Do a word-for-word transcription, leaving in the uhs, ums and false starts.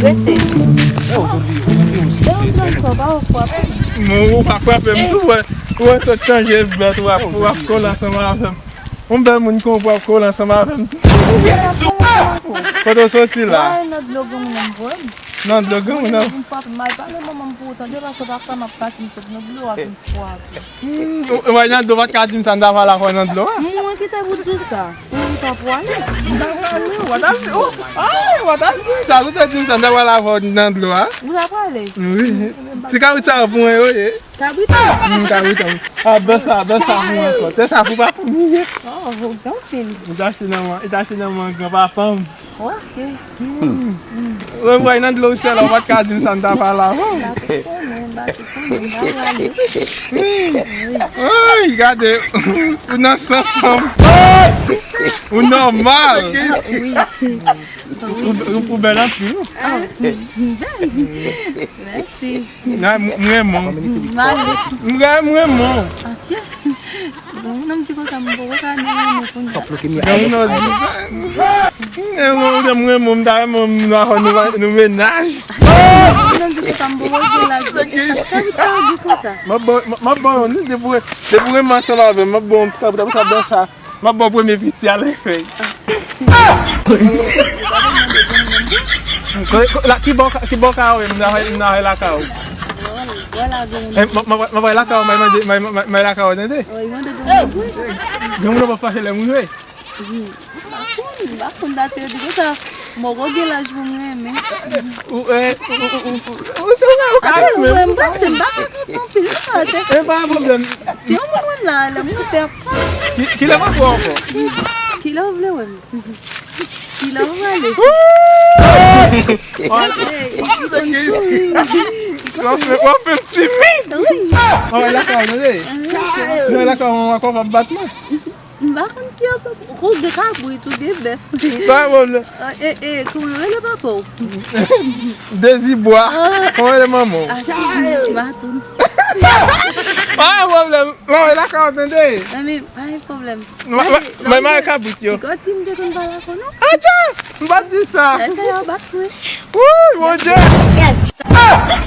Rete. Mwen, ou pa frape m tou, wè. Ou wè, sot chanje vlòt, w ap, w ap kole ansanm avè m. Yon bèl moun kon w ap kole ansanm avè m. Kote w soti la? Nan dlo granmoun nan m voye m. Nan dlo granmoun nan? M p ap mal pale manman m pou ou tande, paske pa fwa m ap pase m sot nan dlo a vin fwa. Hmm, w, w nan dlo, pa t ka di m sa, m ta pale avè w nan dlo a. Mwen ki te pou di sa. Ou pa pwale. M ta pwale, w ta di, oh, ay, w ta di sa, ou te di m sa, m ta pwale avè w nan dlo a. Ou ta pwale? Wi. Ti kabrit sa pou mwen yo ye. Kabrit? Hmm, kabrit, kabrit. Ah, bè sa, bè sa pou mwen ankò. Te sa pou pa pou mwen ye. Oh, ou gen anpil. Ou ta achte nan mwen, ou ta achte nan mwen gran papa m. Ok. Mwen vway nan dlo sèl, ou pa t ka di m sa, m ta pale avè w. Ay, gade, ou nan sans ansanm. Ou nòmal. Ou, ou, ou bèl anpil. Mèsi. Nan, m, m renmen w. M renmen, m renmen w. Ok. Bon, non, m di konsa, m poko ka nan renmen kounye a. Nan, non, di sa. M renmen w, m renmen w, m ta renmen w, nou, nou, nou mennaj. Non, m di konsa, m poko gen laj. Sa ki ta di konsa? M ap ba w, m ap ba w, depi w, depi w renmen ansanm avè m, m ap ba w yon ti kabrit, apre sa, dan sa. M ap ba w premye piti a lè fèy. Ko-, ko-, la, ki bò, ki bò ka wè m nan, nan lakay ou? Eh, m, m, m, m lakay ou, m, m, m lakay ou, tande? Gen moun yo pa fache lè m rive. M pa konn, m pa konn date yo di konsa. M poko gen laj pou m renmen. Ou, eh, ou, ou, ou, ou, ou, ou ka renmen. Atè, m pa, m pa konn anpil, non, atè. E pa yon pwoblèm. Si yon moun wè m la, lè m moute ap pale. Ki, kilè m ap wè w ankò? Kilè w vle wè m? Kilè w vle ale? Ey, ou konn souri. W ap fè, w ap fè m timid. Wi. Anwè lakay ou, tande? Anwè lakay ou. Sinon lakay ou, w ap bat mwen. M pa konn si yo pap, ou gen kabrit, ou gen bèf. Pa pwoblèm. E, e, kòman yo rele papa w? Dezibwa. Ah. Kòman rele manman w? Ah, Matoun. Pa pwoblèm. Mwen lakay ou, tande. Mwen, pa gen pwoblèm. Mwen, mwen, mwen mare kabrit yo. Piga ti m te konn pale ak ou, non? Atè! M pa t di sa. Lè sa yo bat mwen. Wouy, Bondye!